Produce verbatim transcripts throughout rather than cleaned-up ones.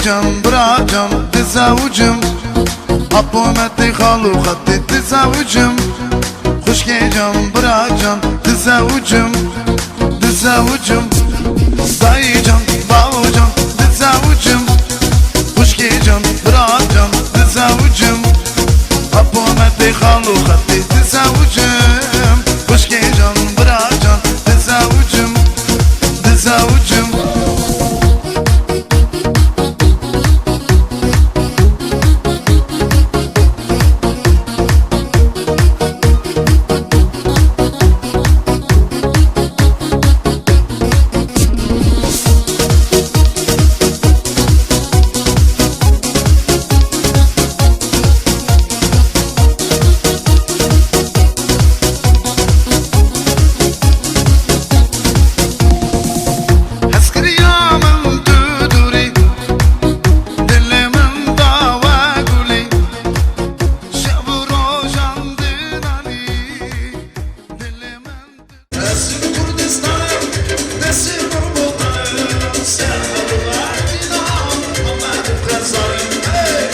Can, bira can, dizewicim. Apo me tê xalo xetê, dizewicim. Xwişkê can, bira can, dizewicim. Dizewicim. Dayî can, bawo can, dizewicim. Xwişkê can, bira can, dizewicim. Apo me tê xalo xetê, dizewicim. Xwişkê can, bira can, dizewicim. Dizewicim. Hezkiriya min tu dûrî, dilê min da we gulî, şev û rojan dinanî, dilê min. Esim Kurdistan, nesim Kurbotan, Serhatîna, Amed Xezayim, hey!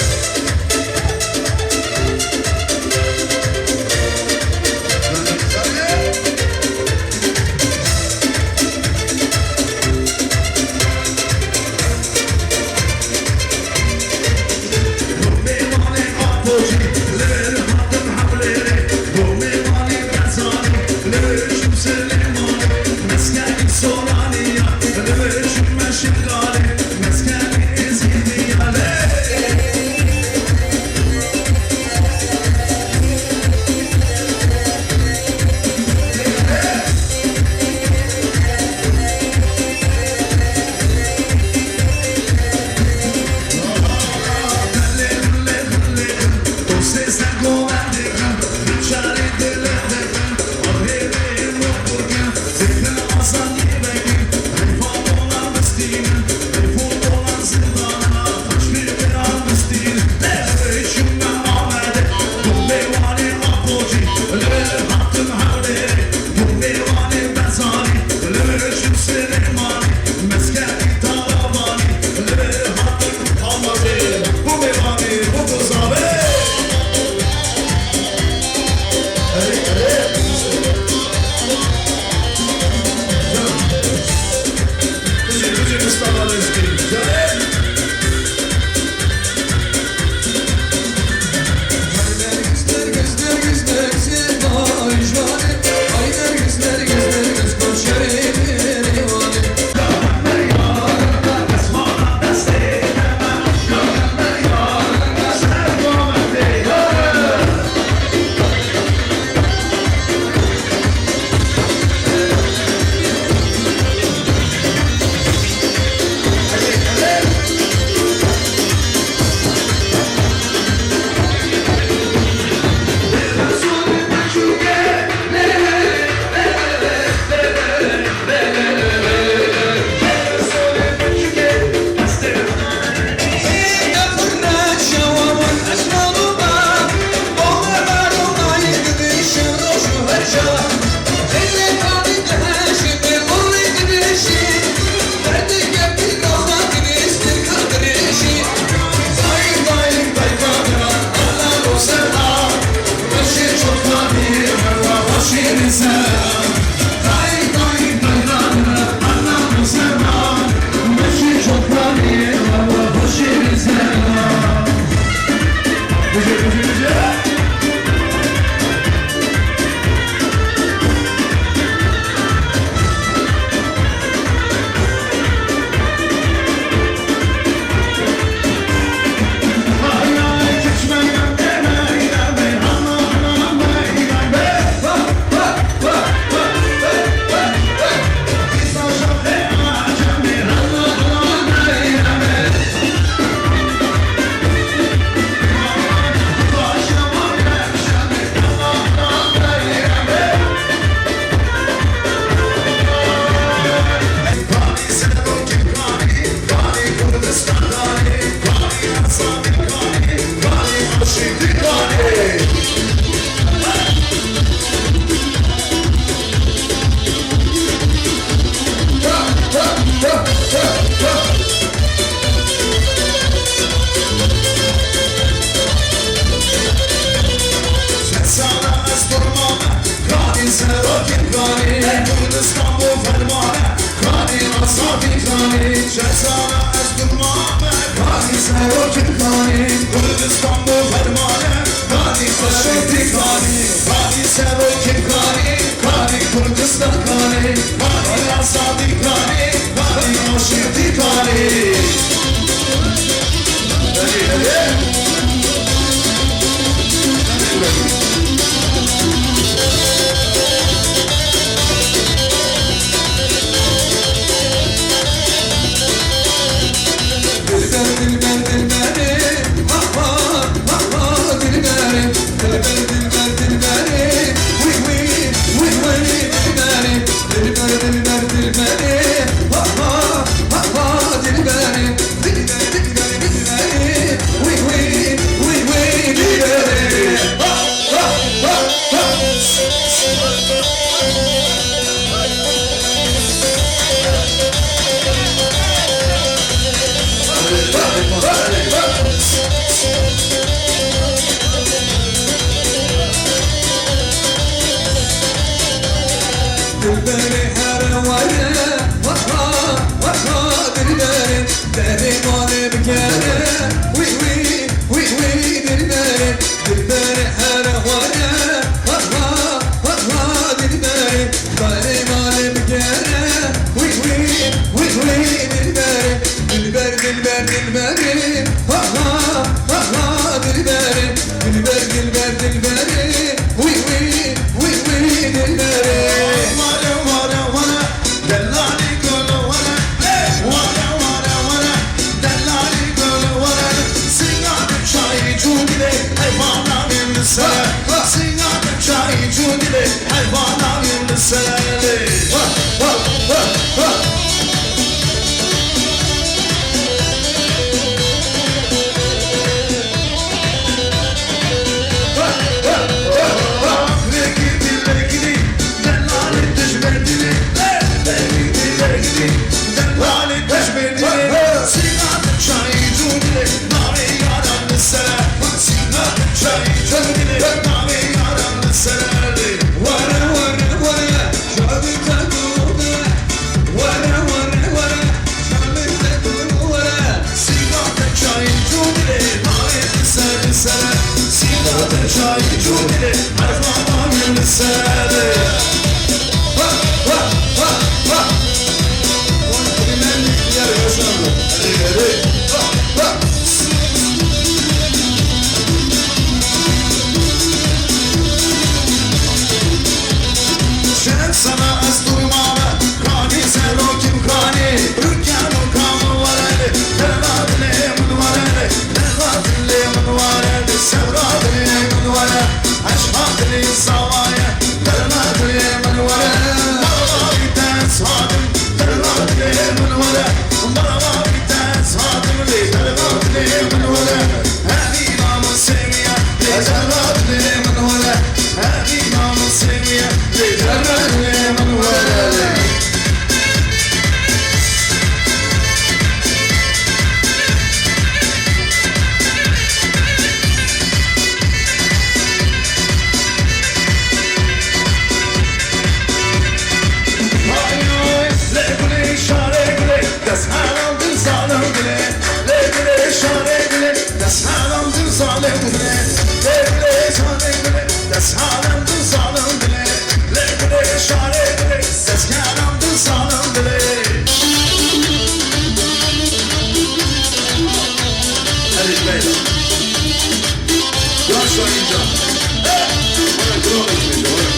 Kanî Kurdistan bo fermane, kanî azadî kanî, cezana ez durmame, kanî serokê kanî Kurdistan bo fermane, kanî azadî kanî, kanî serokê kanî, kanî Kurdistan kanî, kanî azadî kanî, kanî aşîtî kanî. Dilber, dilber, dilberê, ha, ha, ha, ha, dilberê. Dilber, dilber, dilberê, wî, wî, wî, wî, dilberê. Dilber, dilber, dilberê, ha, ha, ha, ha, dilberê. Dilber, dilber, dilberê, wî, wî, wî, wî, dilberê. Ha, ha, ha, ha. Dilberê here were, were, were, dilberê. Derê malê bigere, wî, wî, wî, wî, dilberê. Dilberê here were, ha, ha, ha, ha, dilberê. Derê malê bigere, wî, wî, wî, wî, dilberê. Dilber, dilber, dilberê, ha, ha, ha, ha, dilberê. Dilber, dilber, dilberê, wî, wî, wî, wî, dilberê. Were, were, were. Delalî gul were, were, were, were. Delalî gul were, sînga çayî cûdî de, heyvana min sere. Sînga çayî cûdî de, heyvana min sere. Were, were, were, şadî te dû de. Were, were, were, şadî te dû were. Sînga te çayî cû dilê, navê li ser, li ser. Sînga te çayî cû dilê, her zaman li ser. Ha, ha, ha, ha. Hey, hey, hey. Ha, ha. Şev sana ez durmame, kanî serokîm kanî, rûken û kam were, derna dilê min were, derna dilê min were, sevra dilê min were, eşqa dilê sawaye, derna dilê min were, barabarî te ez hadim, derna dilê min were, barabarî te ez hadim, lê derna dilê min were. Hemî namûsê wî ye, lê derna dilê min were. Hemî namûsê wî ye, lê derna dilê min were. Hay hay, lê gulê şarê gulê, dest helan dil zalim gulê. Lê gulê şarê gulê, dest helan dil zalim gulê. Lê gulê şarê gulê, dest helan dil zalim gulê. Lê gulê şarê gulê, dest helan dil zalim gulê. Hadi beyler. Yaşayınca. Hey! Bana kral etmeyeceğim, oğlum.